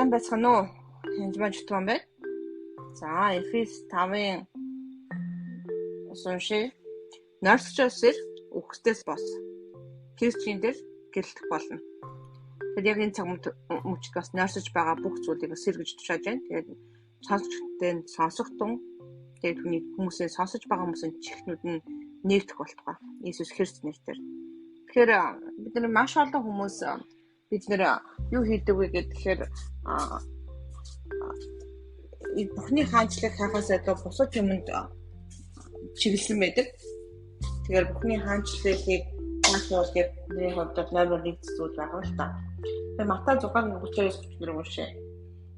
Сайн байцгаана уу? Хянж маань чутгаан байна. За, Эфес 5-ын ус уншия. Нойрсогчоос ир үхсдээс бос. Христийн дээр гэрэлтэх болно. Тэгэхээр яг энэ цаг мөчид бас нойрсож байгаа бүх зүйлийг сэр гэж тушааж байна. Тэгээд сонсогчдын сонсогдсон, тэгээд хүний хүмүүсийн сонсож байгаа хүмүүсийн чихнүүд нь нээгдэх болтугай. Иесус Христ нэрээр. Тэгэхээр бид нар маш олон хүмүүс бид нэр юу хийдэг вэ гэхээр Бурхны хаанчлыг хайхаас илүү бусад юмд чиглэсэн байдаг. Тэгэхээр Бурхны хаанчлалыг хайх бол бидний хувьд номер 1 зүйл байгаа л та. Тэгэхээр Матай 6:39-34 уншъя.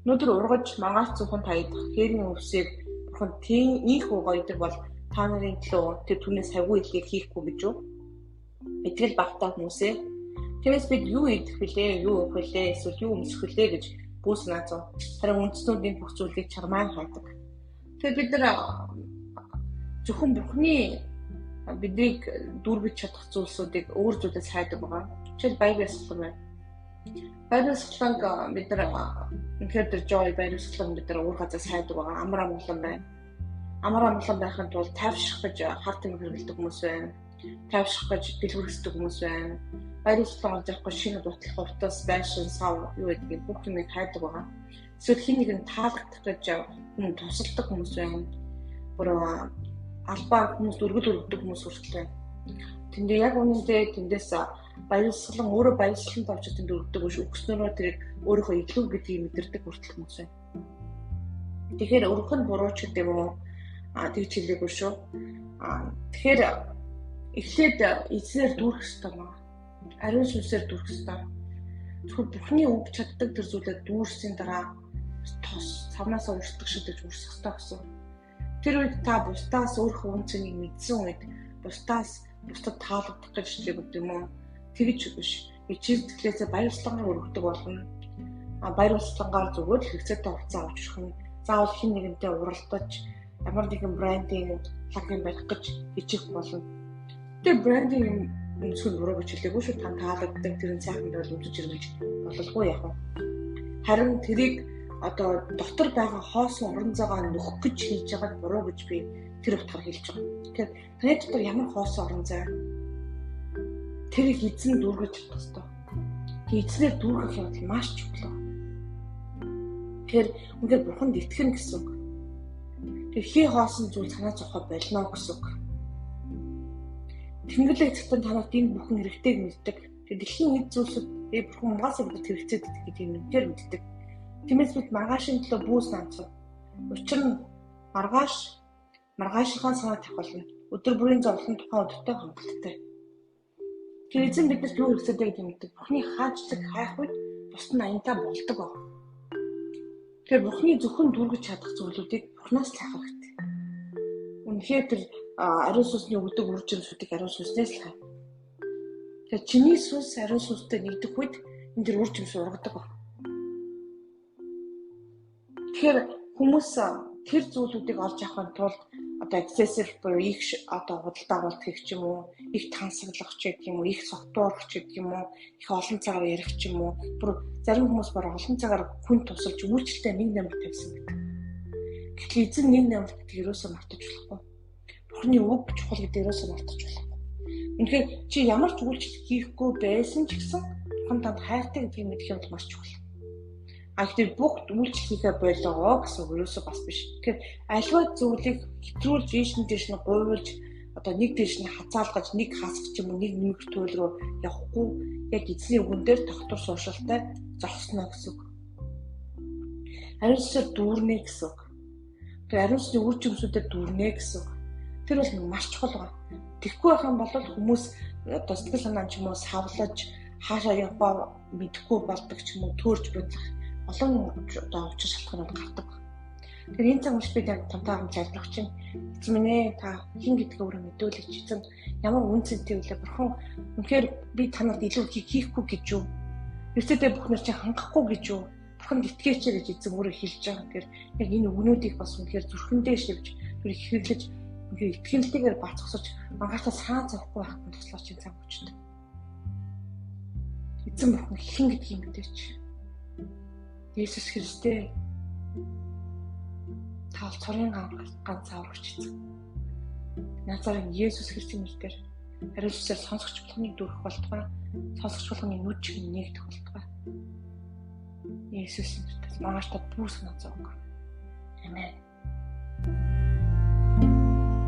Өнөөдөр ургаж маргааш зөвхөн таядах хээрийн өвсийг Бурхан тийм ийх угаадаг бол та нарын төлөө тэр түүнээс хавгүй илгийг хийхгүй гэж юу? Итгэл багтаа хүмүүсээ. Тэрнээс бид юу идэх вүлээ, юу уух вүлээ, эсвэл юу өмсөх вүлээ гэж бүү санаа зов. Харин үндэстнүүдийн бүх зүйлийг чармаан хайдаг. Тэгэхээр бид нар зөвхөн Бурхны биднийг дүүргэж чадах зүйлсүүдийг өөр зүйлээс хайдаг байгаа. Жишээл баяр ёслол байна. Баяр ёслолыг бид нар үнэхээр тэр joy баяр ёслол бид нар өөр газар хайдаг байгаа. Амар амгалан байна. Амар амгалан байхын тулд тайвшрах гэж хар тамхи хэрэглэдэг хүмүүс байна. Тайвшрах гэж дэлгүүр хэсдэг хүмүүс байна. Баяр ёслол олж авахгүй шинэ дутлах хувцас, байшин, сав юу гэдгийг бүх юмыг хайдаг байгаа. Эсвэл хин нэгэн таалагдах гэж хүн тусалдаг хүмүүс байна. Бүр албаар хүмүүс өргөл өргөдөг хүмүүс хүртэл байна. Тэндээ яг үнэндээ тэндээс баяр ёслол өөрөө баяр ёслолд очиж тэнд өргөдөг биш өгснөөрөө тэрийг өөрийнхөө илүү гэдгийг мэдэрдэг хүртэл хүмүүс байна. Тэгэхээр өргөх нь буруу ч гэдэг юм уу? Тэгж хэлээгүй шүү. Тэгэхээр эхлээд эзнээр дүүрэх ёстой маа. Ариун сүнсээр дүүрэх ёстой. Зөвхөн Бурхны үг чаддаг тэр зүйлээ дүүрсийн дараа тос цавнаас урсдаг шиг гэж урсах ёстой гэсэн. Тэр үед та бусдаас өөрийнхөө үн цэнийг мэдсэн үед бусдаас бусдад таалагдах гэж гэдэг юм уу? Тэгж биш. Ичиг сэтгэлээсээ баяр ёслолоор өргөдөг болно. Баяр ёслолоор зүгээр л хэрэгцээтэй хувцас авч ирэх нь заавал хэн нэгэнтэй уралдаж ямар нэгэн брендинг лаг юм барих гэж хичээх болно. Тэр брендинг өмсгөл буруу гэж хэлээгүй шүү. Тань таалагддаг тэр нь сайхан байвал өмсөж хэрэглэж бололгүй яг. Харин тэрийг одоо дотор байгаа хоосон орон зайгаа нөхөх гэж хийж байгааг буруу гэж би тэр утгаар хэлж байгаа. Тэгэхээр таны дотор ямар хоосон орон зай тэрийг эзэн дүүргэж чадах ёстой. Тэгээ эзнээр дүүргэх явдал маш чухал. Тэгэхээр үнэхээр Бурханд итгэнэ гэсэн үг. Тэр хий хоосон зүйл санаа зовхоо болно гэсэн үг. Тэнгэрлэг эцэгтэн танарт энэ бүхэн хэрэгтэйг мэддэг. Тэр дэлхийн эд зүйлсүүд Бурхан угаасаа бидэнд хэрэгцээд байдаг гэдгийг үнэхээр мэддэг. Тиймээс бид маргаашийн төлөө бүү санацав. Учир нь маргаашийнхаа санаа тавих болно. Өдөр бүрийн зовлон тухайн өдөртөө хангалттай. Тэр эзэн биднэрт юу хэрэгцээтэй гэдгийг мэддэг. Бурхны хаанчлаг хайх үед бусд нь аянтаа болдог баг. Тэгэхээр Бурхны зөвхөн дүүргэж чадах зүйлүүдийг Бурханаас л хайх хэрэгтэй. Үнэхээр тэр ариун сүнсний өгдөг үр жимсүүдийг ариун сүнснээс л хай. Тэгэхээр чиний сүнс ариун сүнстэй нэгдэх үед энэ тэр үр жимс ургадаг баг. Тэгэхээр хүмүүс тэр зүйлүүдийг олж авахын тулд одоо excessive буюу их одоо худалдаа авалт хийх ч юм уу, их тансаглах ч гэдэг юм уу, их согтуурах ч гэдэг юм уу, их олон цагаар ярих ч юм уу. Бүр зарим хүмүүс бүр олон цагаар хүн тусалж үйлчлэлтэй нэг номер тавьсан гэдэг. Гэтэл эзэн нэг номер гэдгийг ерөөсөө мартаж болохгүй. Бурхны үг чухал гэдгийг ерөөсөө мартаж болохгүй. Үнэхээр чи ямар ч үйлчлэл хийхгүй байсан ч гэсэн Бурхан танд хайртай гэдгийг мэдэх юм бол маш чухал. Тэгэхээр бүх үйлчлэл хийхээ болоо гэсэн үг ерөөсөө бас биш. Тэгэхээр аливаа зүйлийг хэтрүүлж ийш нь тийш нь гуйлж одоо нэг тийш нь хазаалгаж нэг хасах ч юм уу нэг нэмэх туйл руу явахгүй яг эзний үгэн дээр тогтвор сууршилтай зогсно гэсэн үг. Ариун сүнсээр дүүрнэ гэсэн үг. Тэр ариун сүнсний үр жимсүүдээр дүүрнэ гэсэн үг. Тэр бол маш чухал байна. Тэгэхгүй байх юм бол хүмүүс одоо сэтгэл санаа ч юм уу савлаж хаашаа яваа мэдэхгүй болдог ч юм уу төөрч бодлох олон одоо учир шалтгаанууд гардаг. Тэгэхээр энэ цаг үеч бид яг тамтай хамт залбирах чинь эзэн минь ээ та хэн гэдгийг өөрөө мэдүүлээч. Эзэн ямар үн цэнтэй вэ? Бурхан үнэхээр би танарт илүү хийхгүй гэж юу? Эрсдэлтэй бүхнэр чи хангахгүй гэж юу? Бурханд итгэээч гэж эзэн өөрөө хэлж байгаа. Тэгэхээр яг энэ үгнүүдийг бас үнэхээр зүрхэндээ шивж тэр хэрэглэж үнэхээр итгэлтэйгээр бацсаж маргааштай санаа зовхгүй байх нь туслаач энэ цаг үеч. Эзэн Бурхан хэн гэдгийг мэдээч. Есүс Христээ, та бол цорын ганц аврагч эзэн. Назарын Есүс Христийн нэрээр ариун сүнсээр сонсогч болгоныг дүүрэх болтугай. Сонсогч болгоны нүд чихэн нээгдэх болтугай. Есүсийн нэрээр маргааш та бүр санаа зовг. Амен.